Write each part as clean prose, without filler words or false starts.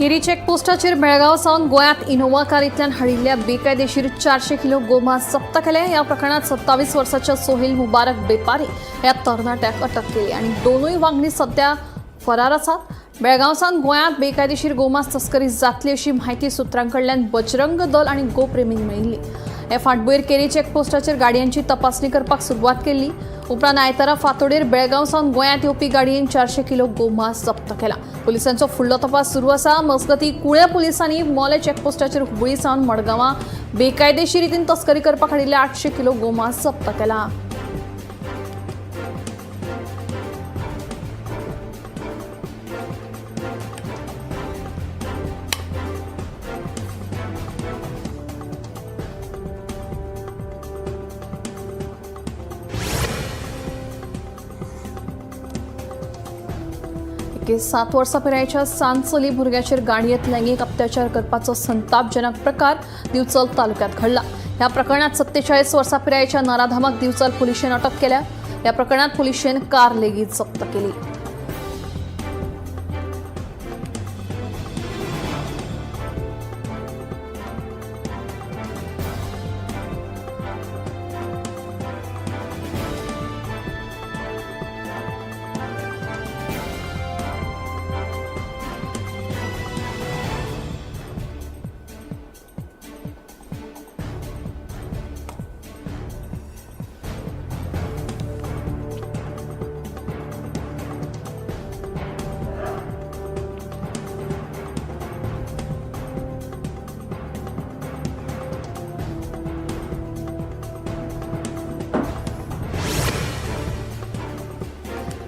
केरी चेकपोस्टाचेर बेळगांव सावन गोंयांत इनोव्हा कारींतल्यान हाडिल्ल्या बेकायदेशीर 400 किलो गोमांस जप्त केलें. ह्या प्रकरणात 27 वर्साच्या सोहेल मुबारक बेपारी ह्या तरणाट्याक अटक केली आनी दोनूय वांगडी सध्या फरार आसात. बेळगांव सावन गोंयांत बेकायदेशीर गोमांस तस्करी जातली अशी म्हायती सुत्रांकडल्यान बजरंग दल आनी गोप्रेमींक मेळिल्ली. हे फाटभुंयेर केरी चेकपोस्टाचेर गाडयांची तपासणी करपाक सुरवात केल्ली. उपरांत आयतारा फांतोडेर बेळगांव सावन गोंयांत येवपी गाडयेन 400 किलो गोमांस जप्त केला. पुलिसांचो फुडलो तपास सुरू आसा. मजगती कुळ्या पुलिसांनी मोले चेकपोस्टाचेर हुबळी सावन मडगांवां बेकायदेशीर रितीन तस्करी करपाक हाडिल्ले 800 किलो गोमांस जप्त केला. एके 7 वर्सां पिरायेच्या सान चली भुरग्याचेर गाडयेंत लैंगीक अत्याचार करपाचो संतापजनक प्रकार दिवचल तालुक्यात घडला. ह्या प्रकरणात 47 वर्सां पिरायेच्या नराधमाक दिवचल पुलिशेन अटक केल्या. ह्या प्रकरणात पुलिशेन कार लेगीत जप्त केली.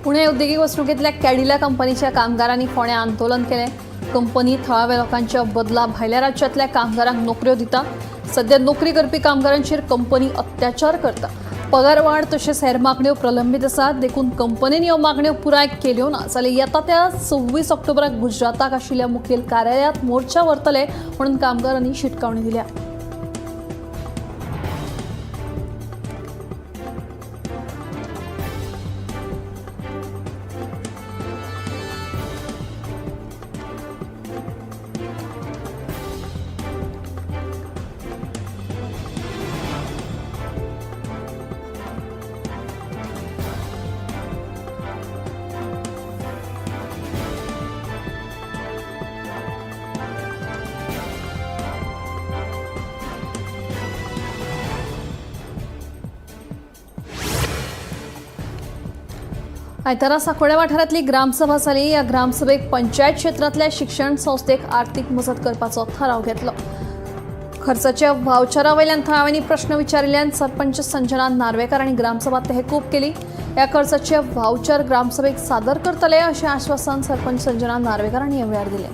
पुणे औद्योगिक वसणुकेंतल्या कॅडिला कंपनीच्या कामगारांनी फोंड्यां आंदोलन केलें. कंपनी थळाव्या लोकांच्या बदला भायल्या राज्यांतल्या कामगारांक नोकऱ्यो दिता. सध्या नोकरी करपी कामगारांचेर कंपनी अत्याचार करता. पगार वाड तशेंच हेर मागण्यो प्रलंबीत आसात. देखून कंपनीन ह्यो मागण्यो पुराय केल्यो ना जाल्यार येता त्या 26 ऑक्टोबराक गुजराताक आशिल्ल्या मुखेल कार्यालयांत मोर्चा व्हरतले म्हणून कामगारांनी शिटकावणी दिल्या. आयतारा साकोड्या वाठारांतली ग्रामसभा जाली. ह्या ग्रामसभेक पंचायत क्षेत्रांतल्या शिक्षण संस्थेक आर्थिक मजत करपाचो थाराव घेतलो. खर्चाच्या वावचारा वयल्यान थळाव्यांनी प्रश्न विचारिल्ल्यान सरपंच संजना नार्वेकार आनी ग्रामसभा तहकूब केली. ह्या खर्चाचे वावचार ग्रामसभेक सादर करतले अशें आश्वासन सरपंच संजना नार्वेकार हांणी ह्या वेळार दिलें.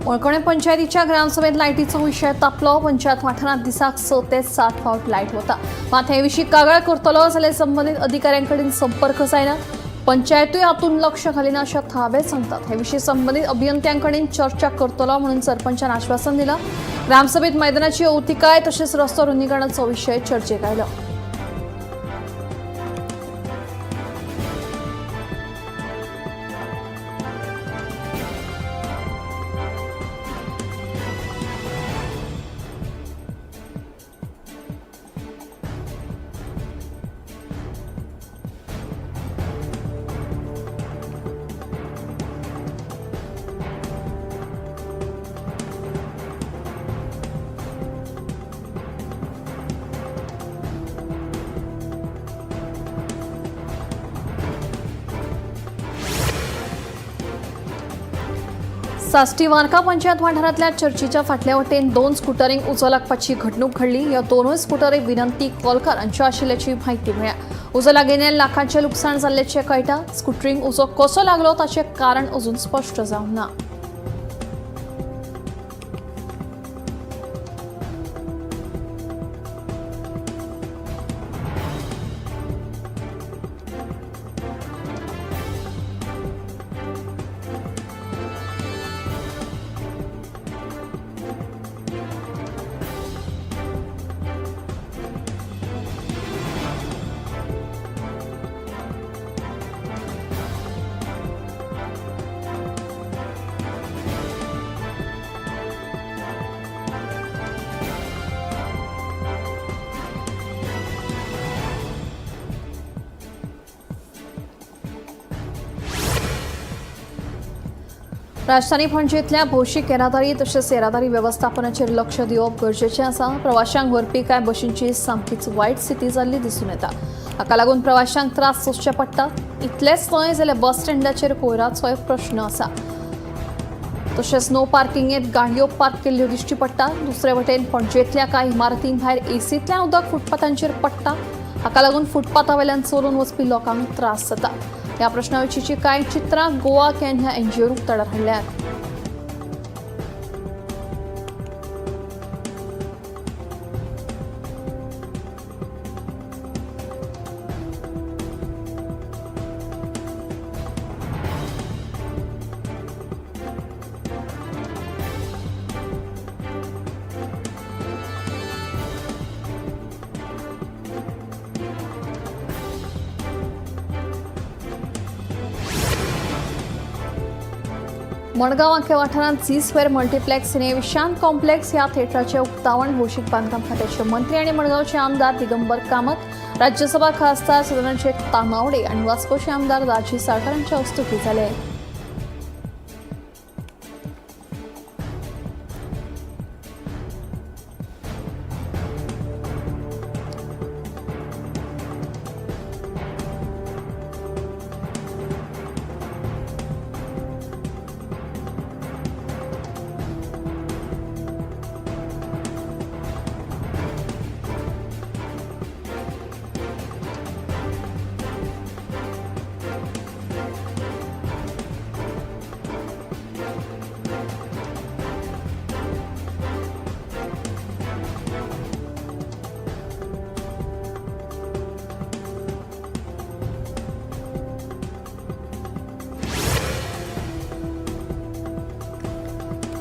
मळकणे पंचायतीच्या ग्रामसभेत लायटीचो विशय तापलो. पंचायत वाठारांत दिसाक 6 ते 7 फावट लायट वता. मात हे विशीं कागाळ करतलो जाल्यार संबंदीत अधिकाऱ्यांकडेन संपर्क जायना. पंचायतूय हातूंत लक्ष घालिना अशें थळावे सांगतात. हे विशीं संबंदीत अभियंत्यांकडेन चर्चा करतलो म्हणून सरपंचान आश्वासन दिलां. ग्रामसभेत मैदानाची अवतिकाय तशेंच रस्तो रुंदीकरणाचो विशय चर्चेक आयलो. साश्टी वार्का पंचायत वाठारांतल्या चर्चीच्या फाटल्या वटेन दोन स्कुटरींक उजो लागपाची घडणूक घडली. ह्या दोनूय स्कुटरी विनंती कोलकर हांच्यो आशिल्ल्याची म्हायती मेळ्ळ्या. उजो लागिल्ल्यान लाखांचें लुकसाण जाल्ल्याचें कळटा. स्कुटरींक उजो कसो लागलो ताचें कारण अजून स्पश्ट जावंक ना. राजधानी पणजेंतल्या भौशीक येरादारी तशेंच येरादारी वेवस्थापनाचेर लक्ष दिवप गरजेचें आसा. प्रवाशांक व्हरपी कांय बशींची सामकीच वायट स्थिती जाल्ली दिसून येता. हाका लागून प्रवाशांक त्रास सोंसचे पडटात. इतलेंच न्हय जाल्यार बस स्टँडाचेर कोयराचोय प्रश्न आसा. तशेंच नो पार्किंगेंत गाडयो पार्क केल्ल्यो दिश्टी पडटा. दुसरे वटेन पणजेंतल्या कांय इमारतीं भायर एसींतल्यान उदक फुटपाथांचेर पडटा. हाका लागून फुटपाथा वयल्यान चलून वचपी लोकांक त्रास जाता. ह्या प्रश्ना विशींची कांय चित्रां गोवा can ह्या एनजीओन उक्ताडार हाडल्यात. मडगांव आख्या वाठारांत C square multiplex cine Vishant complex ह्या थेटराचें उक्तावण भौशीक बांदकाम खात्याचे मंत्री आनी मडगांवचे आमदार दिगंबर कामत, राज्यसभा खासदार सदानंद शेट तानावडे आनी वास्कोचे आमदार दाजी साळकार हांच्या हस्तुकीं जालें.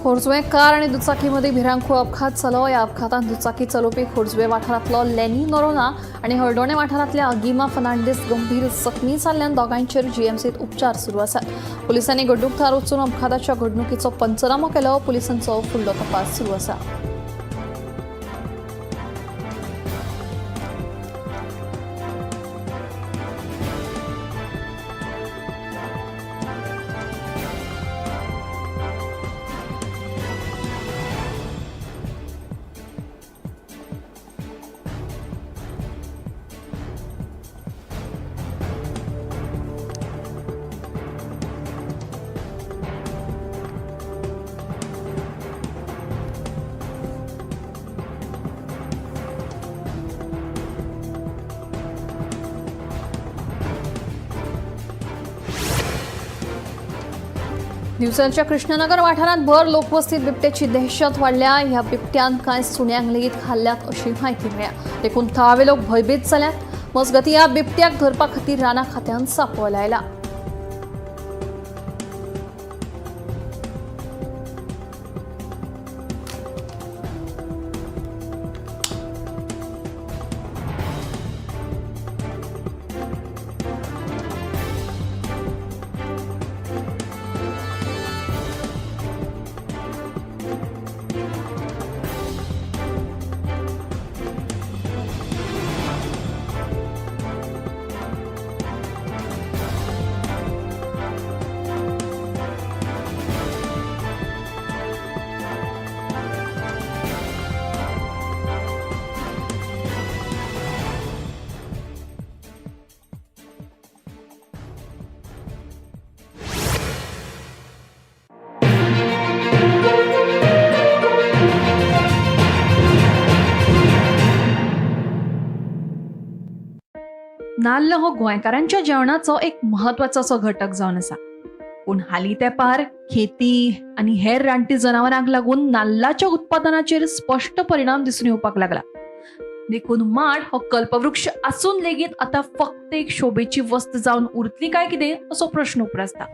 खोर्जुवें कार आनी दुचाकीमध्ये भिरांकूळ अपघात जालो. ह्या अपघातांत दुचाकी चलोवपी खोर्जुवें वाठारांतलो लेनी नोरोना आनी हळदोणें वाठारांतल्या अगिमा फर्नांडीस गंभीर जखमी जाल्ल्यान दोगांयचेर जीएमसीत उपचार सुरू आसात. पुलिसांनी घडणूक थळार वचून अपघाताच्या घडणुकीचो पंचनामो केलो. पुलिसांचो फुडलो तपास सुरू आसा. दिवसांच्या कृष्णनगर वाठारांत भर लोकवस्तीत बिबट्याची दहशत वाडल्या. ह्या बिबट्यान कांय सुण्यांक लेगीत खाल्ल्यात अशी म्हायती मेळ्ळ्या. देखून थळावे लोक भयभीत जाल्यात. मजगतीं ह्या बिबट्याक धरपा खातीर राना खात्यान सापळो लायला. नाल्ल हो गोंयकारांच्या जेवणाचो एक म्हत्वाचो असो घटक जावन आसा. पूण हालीं तेंपार खेती आनी हेर रानटी जनावरांक लागून नाल्लाच्या उत्पादनाचेर स्पश्ट परिणाम दिसून येवपाक लागला. देखून माड हो कल्पवृक्ष आसून लेगीत आतां फक्त एक शोभेची वस्त जावन उरतली काय कितें असो प्रश्न उप्रासता.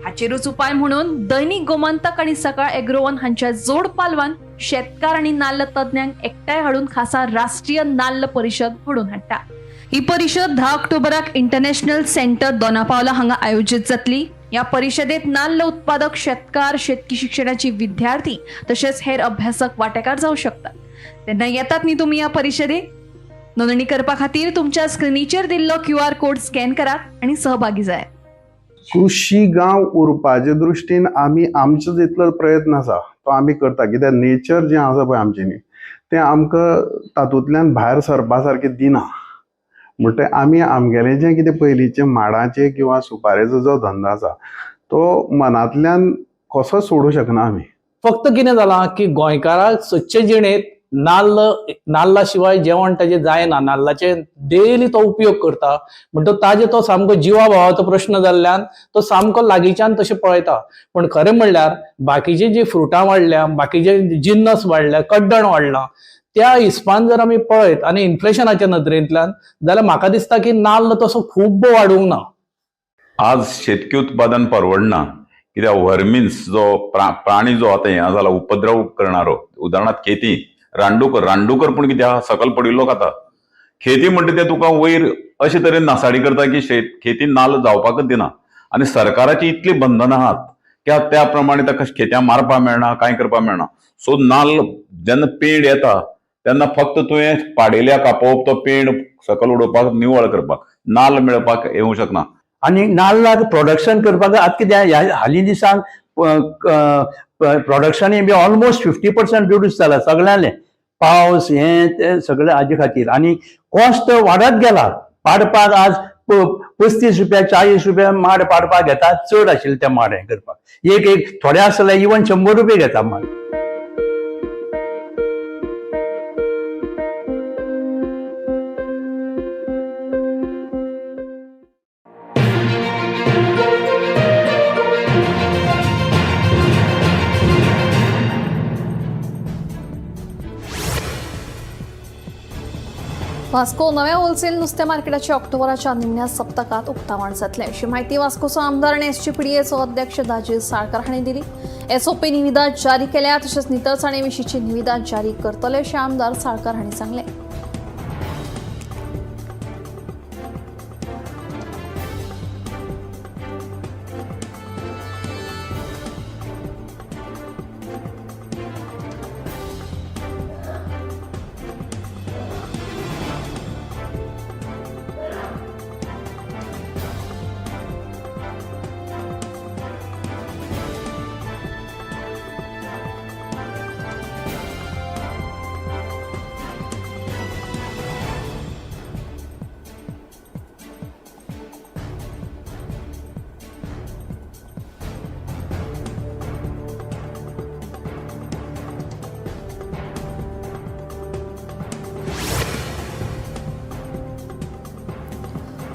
हाचेरूच उपाय म्हणून दैनिक गोमंतक आनी सकाळ एग्रोवन हांच्या जोड पालवान शेतकार आनी नाल्ल तज्ञांक एकठांय हाडून खासा राष्ट्रीय नाल्ल परिशद घडोवन हाडटा. ही परिशद 10 ऑक्टोबराक इंटरनॅशनल सेंटर दोनापावला हांगा आयोजीत जातली. ह्या परिशदेत नाल्ल उत्पादक शेतकार, शेतकी शिक्षणाची विद्यार्थी तशेंच हेर अभ्यासक वांटेकार जावं शकतात. तेन्ना येतात न्ही तुमी ह्या परिशदेक? नोंदणी करपा खातीर तुमच्या स्क्रिनीचेर दिल्लो QR code scan करात आनी सहभागी जायात. कृशी गांव उरपाचे दृश्टीन आमी आमचो जितलो प्रयत्न आसा तो आमी करता. कित्याक नेचर जें आसा पळय आमचें न्ही तें आमकां तातूंतल्यान भायर सरपा सारकें दिना. म्हणटकीर आमी आमगेलें जें कितें पयलींचें माडाचें किंवा सुपारेचो जो धंदो आसा तो मनांतल्यान कसोच सोडूंक शकना आमी. फक्त कितें जालां की गोंयकाराक सदचे जिणेंत नाल्ल नाल्ला शिवाय जेवण ताजें जायना. नाल्लाचे डेली तो उपयोग करता म्हणटकच ताजे तो सामको जिवा भावाचो प्रश्न जाल्ल्यान तो सामको लागींच्यान तशें पळयता. पूण खरें म्हणल्यार बाकीची जी फ्रुटां वाडल्या, बाकीचे जिन्नस वाडल्या, कड्डण वाडलां, त्या हिसपान जर आमी पळयत आनी इन्फ्लेशनाच्या नदरेंतल्यान जाल्यार म्हाका दिसता की नाल्ल तसो खूब्ब वाडूंक ना. आज शेतकी उत्पादन परवडना कित्याक व्हर्मिन्स जो प्राणी जो आतां हें जाला उपद्रव करणारो, उदाहरणार्थ खेती रानडुकर, रानडुकर पूण कितें आहा सकल पडिल्लो खाता. खेती म्हणटा ते तुका वयर अशे तरेन नासाडी करता की शेत खेती नाल्ल जावपाकच दिना. आनी सरकाराची इतली बंधनां आहात की त्या प्रमाणे ताका खेत्यां मारपाक मेळना, कांय करपाक मेळना. सो नाल्ल जेन्ना पेड येता तेन्ना फक्त तुवें पाडेल्या कापोवप, तो पेड सकल उडोवपाक, निवळ करपाक, नाल्ल मेळपाक येवंक शकना. आनी नाल्लाक प्रोडक्शन करपाक आतां कितें ह्या हालीं दिसांक प्रोडक्शनूय बी ऑलमोस्ट 50% रिड्यूस जाला सगळ्यांले. पावस हें तें सगळें हाजे खातीर आनी कॉस्ट वाडत गेला. पाडपाक आज 35 रुपया 40 रुपया माड पाडपाक घेता, चड आशिल्ले ते माड हें करपाक. एक एक थोडे आसले जाल्यार इवन 100 रुपया घेता माड. वास्को नव्या होलसेल नुस्त्या मार्केटाचे ऑक्टोबराच्या निमण्या सप्तकात उक्तावण जातलें अशी माहिती वास्कोचो आमदार आनी एसजीपीडीएचो अध्यक्ष दाजी साळकार हांणी दिली. एसओपी निविदा जारी केल्या तशेंच नितळसाणे विशींची निविदा जारी करतले अशें आमदार साळकार हांणी सांगलें.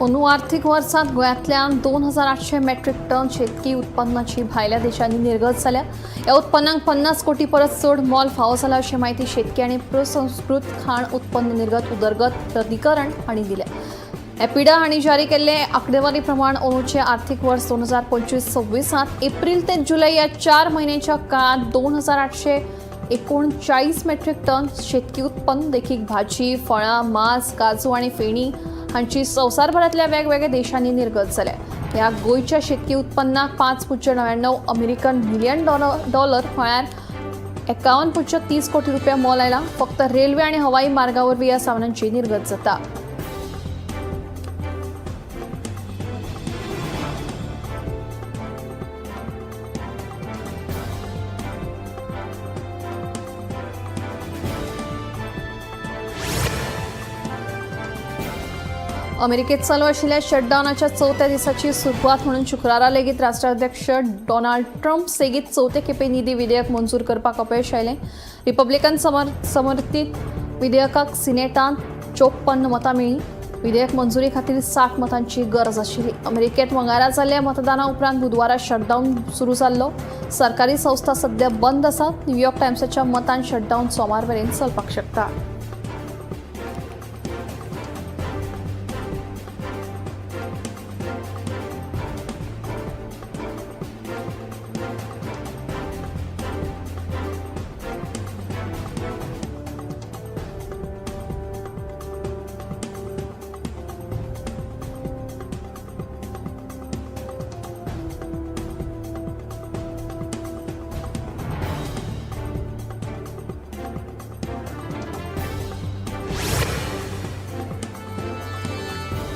अंदू आर्थीक वर्सांत गोंयांतल्यान 2800 मेट्रीक टन शेतकी उत्पन्नाची भायल्या देशांनी निर्गत जाल्या. ह्या उत्पन्नाक 50 कोटी परस चड मोल फावो जाला अशी म्हायती शेतकी आनी प्रसंस्कृत खाण उत्पन्न निर्गत उदरगत प्राधिकरण हांणी दिल्या. एपिडा हांणी जारी केल्ले आंकडेवारी प्रमाण अंदूचें आर्थीक वर्स 2025-26 एप्रील ते जुलय ह्या 4 म्हयन्यांच्या काळांत 2839 मेट्रीक टन शेतकी उत्पन्न देखीक भाजी, फळां, मांस, काजू आनी फेणी हांची संवसारभरांतल्या वेगवेगळ्या देशांनी निर्गत जाल्या. ह्या गोंयच्या शेतकी उत्पन्नाक 5.99 अमेरिकन मिलियन डॉलर म्हळ्यार 51.30 कोटी रुपया मोल आयला. फक्त रेल्वे आनी हवाई मार्गा वरवीं ह्या सामानांची निर्गत जाता. अमेरिकेत चालू आशिल्ल्या शटडावनाच्या चवथ्या दिसाची सुरवात म्हणून शुक्रारा लेगीत राष्ट्राध्यक्ष डोनाल्ड ट्रम्प सेगीत चवथे खेपे निधी विधेयक मंजूर करपाक अपयश आयलें. रिपब्लिकन समर्थित विधेयकाक सिनेटांत 54 मतां मेळ्ळीं. विधेयक मंजुरी खातीर 60 मतांची गरज आशिल्ली. अमेरिकेत मंगळारा जाल्ल्या मतदाना उपरांत बुधवारा शटडाऊन सुरू जाल्लो. सरकारी संस्था सध्या बंद आसात. न्यूयॉर्क टायम्साच्या मतान शटडाऊन सोमार मेरेन चलपाक शकता.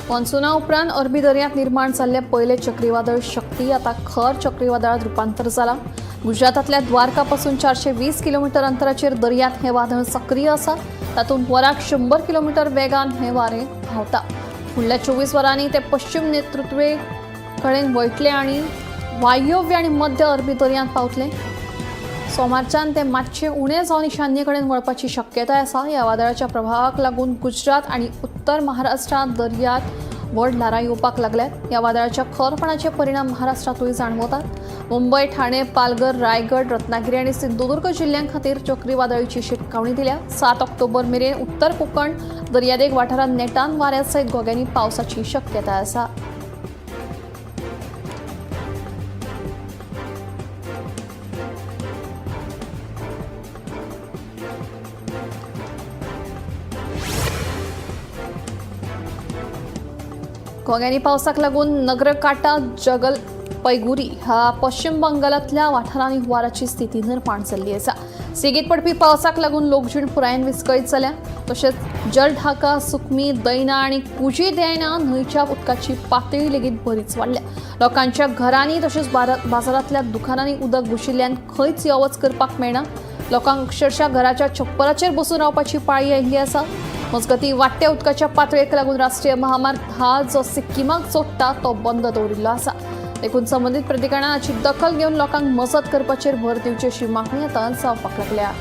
मॉन्सुना उपरांत अरबी दर्यांत निर्माण जाल्लें पयलें चक्रीवादळ शक्ती आतां खर चक्रीवादळांत रुपांतर जालां. गुजरातांतल्या द्वारका पासून 420 किलोमिटर अंतराचेर दर्यांत हें वादळ सक्रीय आसा. तातूंत वराक 100 किलोमिटर वेगान हें वारें धांवता. फुडल्या 24 वरांनी ते पश्चिम नेतृत्वे कडेन वयतले आनी वायव्य आनी मध्य अरबी दर्यांत पावतले. सोमारच्यान ते मातशे उणें जावन ईशान्ये कडेन वळपाची शक्यताय आसा. ह्या वादळाच्या प्रभावाक लागून गुजरात आनी उत्तर महाराष्ट्रांत दर्यांत व्हड ल्हारां येवपाक लागल्यात. ह्या वादळाच्या खरपणाचे परिणाम महाराष्ट्रांतूय जाणवतात. मुंबय, ठाणे, पालघर, रायगड, रत्नागिरी आनी सिंधुदुर्ग जिल्ह्यां खातीर चक्रीवादळाची शिटकावणी दिल्या. 7 ऑक्टोबर मेरेन उत्तर कोकण दर्यादेग वाठारांत नेटान वाऱ्या सयत घोग्यांनी पावसाची शक्यताय आसा. घोग्यांनी पावसाक लागून नगरकाटा जगलपैगुरी ह्या पश्चिम बंगालांतल्या वाठारांनी हुंवाराची स्थिती निर्माण जाल्ली आसा. सेगीत पडपी पावसाक लागून लोकजीण पुरायेन विस्कळीत जाल्या. तशेंच जलढाका, सुकमी, दैना आनी कुजी दैना न्हंयच्या उदकाची पातळी लेगीत बरीच वाडल्या. लोकांच्या घरांनी तशेंच बाजारांतल्या दुकानांनी उदक घुशिल्ल्यान खंयच यो वच करपाक मेळना. लोकांक अक्षरशः घराच्या छप्पराचेर बसून रावपाची पाळी आयिल्ली आसा. मजगतीं वाडट्या उदकाच्या पातळेक लागून राष्ट्रीय महामार्ग 10 जो सिक्किमाक जोडटा तो बंद दवरिल्लो आसा. देखून संबंदीत प्राधिकरणान हाची दखल घेवन लोकांक मजत करपाचेर भर दिवची अशी मागणी आतां जावपाक लागल्या.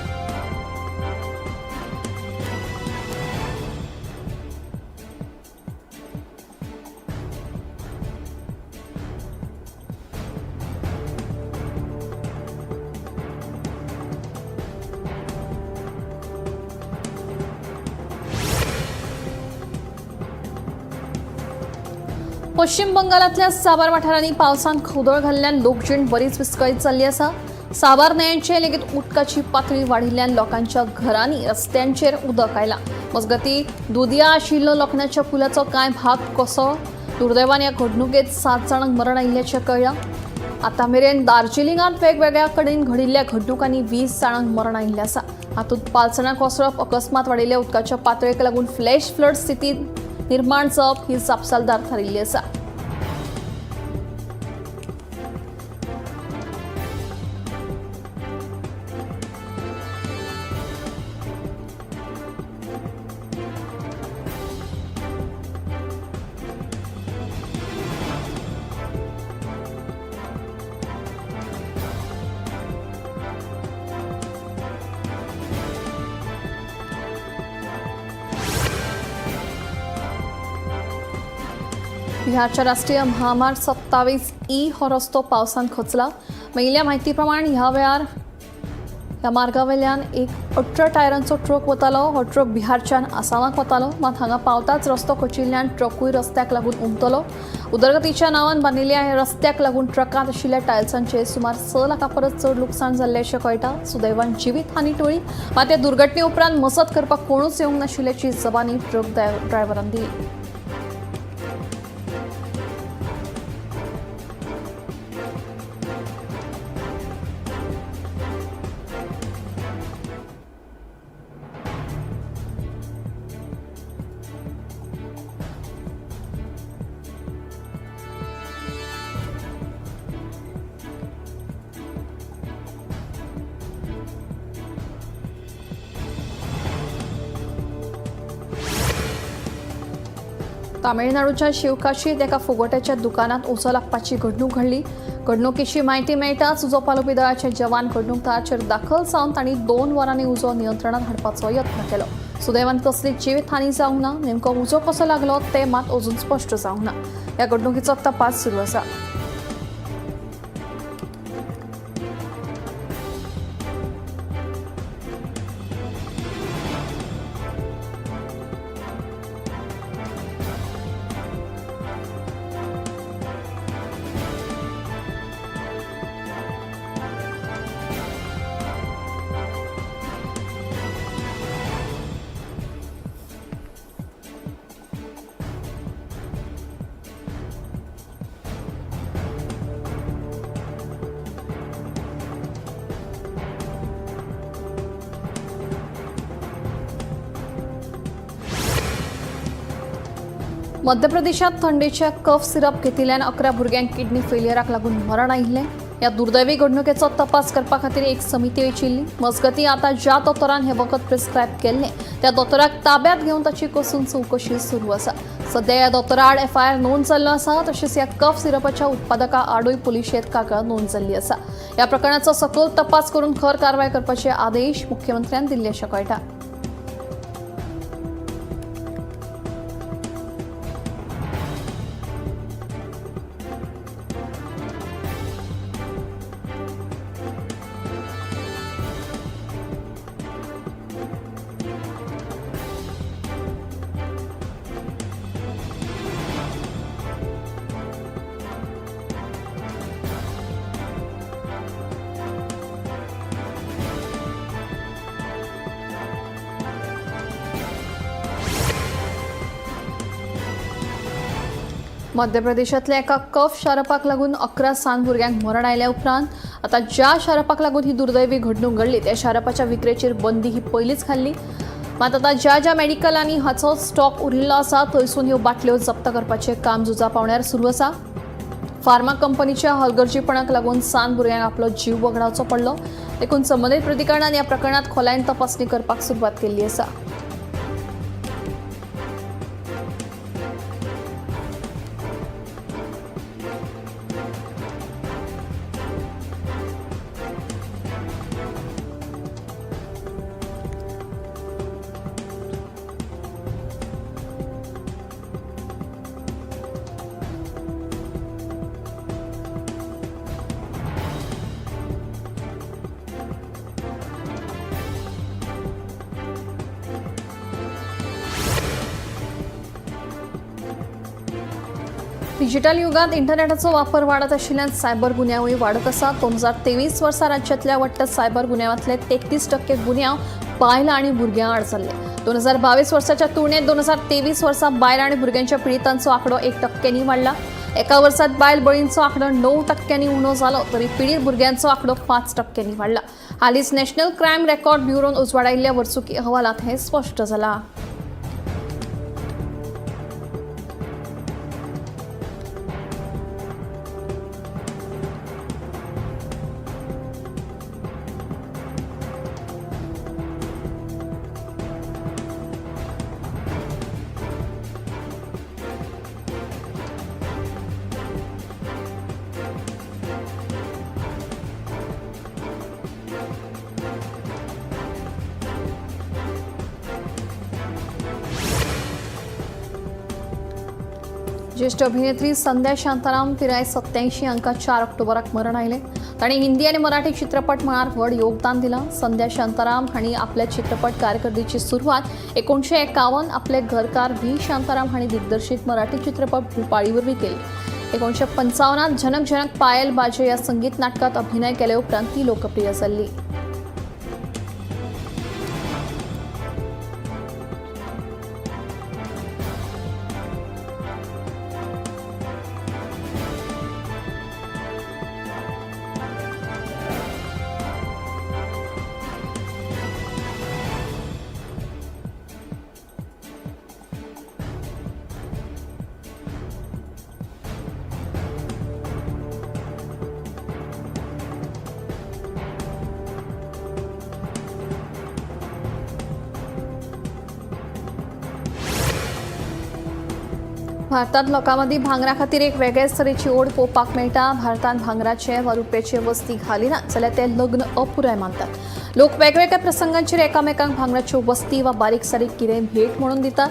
पश्चिम बंगालांतल्या साबार वाठारांनी पावसान खवदळ घाल्ल्यान लोकजीण बरीच विस्कळीत जाल्ली आसा. साबार न्हंयांचे लेगीत उदकाची पातळी वाडिल्ल्यान लोकांच्या घरांनी रस्त्यांचेर उदक आयलां. मजगतीं दुदया आशिल्लो लोखणाच्या पुलाचो कांय भाग कोसळ्ळो. दुर्दैवान ह्या घडणुकेंत 7 जाणांक मरण आयिल्ल्याचें कळ्ळां. आतां मेरेन दार्जिलिंगांत वेगवेगळ्या कडेन घडिल्ल्या घडणुकांनी 20 जाणांक मरण आयिल्लें आसा. हातूंत पालसणां कोसळप, अकस्मात वाडिल्ल्या उदकाच्या पातळेक लागून फ्लॅश फ्लड स्थिती निर्माण जावप ही जापसालदार थारिल्ली आसा. बिहारच्या राष्ट्रीय महामार्ग 27E हो रस्तो पावसान खचला. मेळिल्ल्या म्हायती प्रमाण ह्या वेळार ह्या मार्गावेल्यान एक 18 टायरांचो ट्रक वतालो. हो ट्रक बिहारच्यान आसामाक वतालो. मात हांगा पावताच रस्तो खचिल्ल्यान ट्रकूय रस्त्याक लागून उमतलो. उदरगतीच्या नांवान बांदिल्ल्या ह्या रस्त्याक लागून ट्रकांत आशिल्ल्या टायल्सांचें सुमार 6 लाखां परस चड लुकसाण जाल्लें अशें कळटा. सुदैवान जिवीत हानी टळ्ळी. मात ह्या दुर्घटने उपरांत मजत करपाक कोणूच येवंक नाशिल्ल्याची जबानी ट्रक ड्रायव्हरान दिली. तामिळनाडूच्या शिवकाशीत एका फुगोट्याच्या दुकानात उजो लागपाची घडणूक घडली. घडणुकीची म्हायती मेळटाच उजो पालोवपी दळाचे जवान घडणूक थळाचेर दाखल जावन तांणी 2 वरांनी उजो नियंत्रणात हाडपाचो यत्न केलो. सुदैवान कसली जीवितहानी जावंक ना. नेमको उजो कसो लागलो ते मात अजून स्पश्ट जावंक ना. ह्या घडणुकीचो तपास सुरू आसा. मध्य प्रदेशात थंडेच्या कफ सिरप घेतिल्ल्यान 11 भुरग्यांक किडनी फेलियराक लागून मरण आयिल्लें. ह्या दुर्दैवी घडणुकेचो तपास करपा खातीर एक समिती वेंचिल्ली. मजगतीं आतां ज्या दोतोरान हें वखद प्रिस्क्रायब केल्लें त्या दोतोराक ताब्यांत घेवन ताची कसून चवकशी सुरू आसा. सध्या ह्या दोतोरा आड एफआयआर नोंद जाल्लो आसा. तशेंच ह्या कफ सिरपाच्या उत्पादका आडूय पुलिशेंत कागाळ नोंद जाल्ली आसा. ह्या प्रकरणाचो सखोल तपास करून खर कारवाय करपाचे आदेश मुख्यमंत्र्यान दिल्ले अशें कळटा. मध्य प्रदेशांतल्या एका कफ शारपाक लागून 11 सान भुरग्यांक मरण आयल्या उपरांत आतां ज्या शारपाक लागून ही दुर्दैवी घडणूक घडली त्या शारपाच्या विक्रेचेर बंदी ही पयलींच घाल्ली. मात आतां ज्या ज्या मेडिकलांनी हाचो स्टॉक उरिल्लो आसा थंयसून ह्यो बाटल्यो जप्त करपाचें काम झुजा पावण्यार सुरू आसा. फार्मा कंपनीच्या हलगर्जीपणाक लागून सान भुरग्यांक आपलो जीव वगडावचो पडलो. देखून संबंदीत प्राधिकरणान ह्या प्रकरणात खोलायेन तपासणी करपाक सुरवात केल्ली आसा. डिजिटल युगात इंटरनेटाचो वापर वाडत आशिल्ल्यान सायबर गुन्यांवूय वाडत आसा. 2023 वर्सा राज्यांतल्या वट्ट सायबर गुन्यांवांतले 33% गुन्यांव बायलां आनी भुरग्यां आड जाल्ले. 2022 वर्साच्या तुळनेत 2023 वर्सा बायलां आनी भुरग्यांच्या पिडितांचो आंकडो 1% वाडला. एका वर्सात बायल बळींचो आंकडो 9% उणो जालो तरी पिडीत भुरग्यांचो आंकडो 5% वाडला. हालींच नॅशनल क्रायम रेकॉर्ड ब्युरोन उजवाडायिल्ल्या वर्सुकी अहवालांत हें स्पश्ट जालां. ज्येष्ठ अभिनेत्री संध्या शांताराम पिराय 87 हांकां 4 ऑक्टोबराक मरण आयलें. तांणी हिंदी आनी मराठी चित्रपट मळार व्हड योगदान दिलां. संध्या शांताराम हांणी आपल्या चित्रपट कारकिर्दीची सुरवात 1951 आपले घरकार व्ही शांताराम हांणी दिग्दर्शीत मराठी चित्रपट भूपाळी वरवीं केली. 1955 झनक झनक पायल बाजे ह्या संगीत नाटकात अभिनय केले उपरांत ती लोकप्रिय जाल्ली. भारतांत लोकां मदीं भांगरा खातीर एक वेगळेच तरेची ओड पळोवपाक मेळटा. भारतांत भांगराचे वा रुप्याचे वस्ती घालिनात जाल्यार ते लग्न अपुराय मानतात. लोक वेगवेगळ्या प्रसंगांचेर एकामेकांक भांगराच्यो वस्ती वा बारीक सारीक कितेंय भेट म्हणून दितात.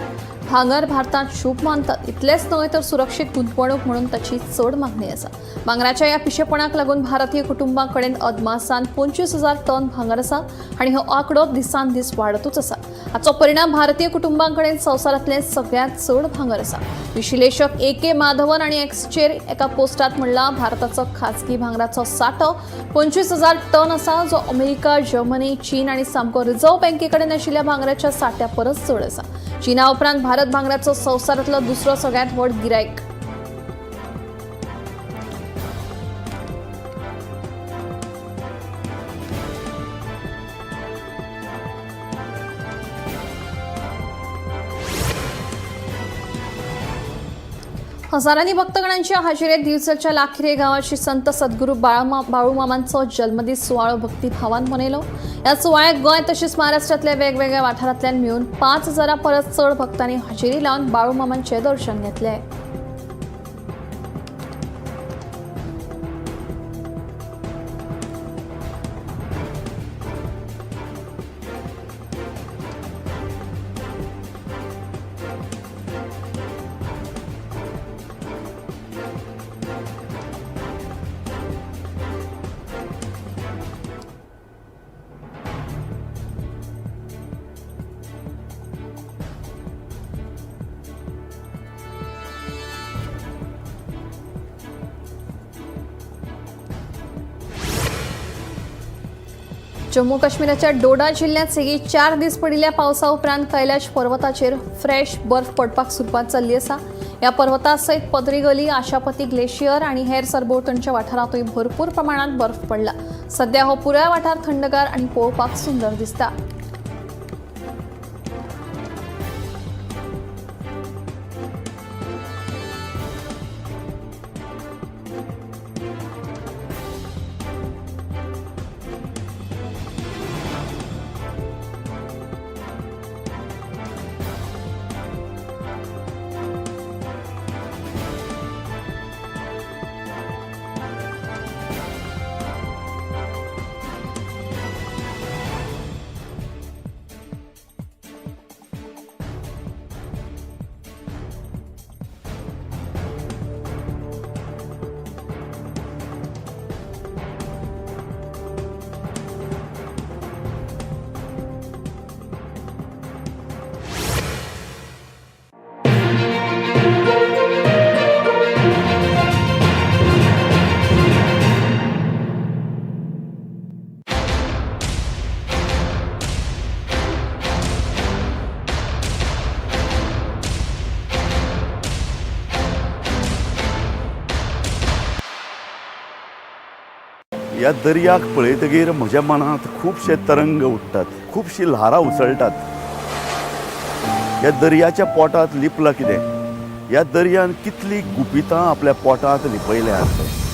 भांगर भारतांत शुभ मानतात. इतलेंच न्हय तर सुरक्षीत गुंतवणूक म्हणून ताची चड मागणी आसा. भांगराच्या ह्या पिशेपणाक लागून भारतीय कुटुंबां कडेन अदमासान 25,000 टन भांगर आसा आनी हो आंकडो दिसान दीस वाडतूच आसा. हाचो परिणाम भारतीय कुटुंबां कडेन संवसारांतलें सगळ्यांत चड भांगर आसा. विश्लेशक ए.के. माधवन आनी एक्सचेर एका पोस्टात म्हणलां, भारताचो खाजगी भांगराचो सांठो 25,000 टन आसा, जो अमेरिका, जर्मनी, चीन आनी सामको रिझर्व्ह बँके कडेन आशिल्ल्या भांगराच्या सांठ्या परस चड आसा. चीना उपरांत भारत भांगराचो संवसारांतलो दुसरो सगळ्यांत व्हड गिरायक. हजारांनी भक्तगणांच्या हाजेरीत दिवचलच्या लाखिरे गांवात श्री संत सद्गुरू बाळूमामांचो जन्मदीस सुवाळो भक्तिभावान मनयलो. ह्या सुवाळ्याक गोंय तशेंच महाराष्ट्रांतल्या वेगवेगळ्या वाठारांतल्यान मेळून 5,000 परस चड भक्तांनी हाजेरी लावन बाळूमामांचें दर्शन घेतलें. जम्मू काश्मीराच्या डोडा जिल्ह्यात सेगीत 4 दीस पडिल्ल्या पावसा उपरांत कैलाश पर्वताचेर फ्रेश बर्फ पडपाक सुरवात जाल्ली आसा. ह्या पर्वता सयत पदरीगली, आशापती ग्लेशियर आनी हेर सरभोंवतणच्या वाठारांतूय भरपूर प्रमाणात बर्फ पडला. सध्या हो पुराय वाठार थंडगार आनी पळोवपाक सुंदर दिसता. ह्या दर्याक पळयतगीर म्हज्या मनांत खुबशे तरंग उठ्ठात, खुबशीं ल्हारां उसळटात. ह्या दर्याच्या पोटांत लिपलां कितें? ह्या दर्यान कितलीं गुपितां आपल्या पोटांत लिपयल्यांत.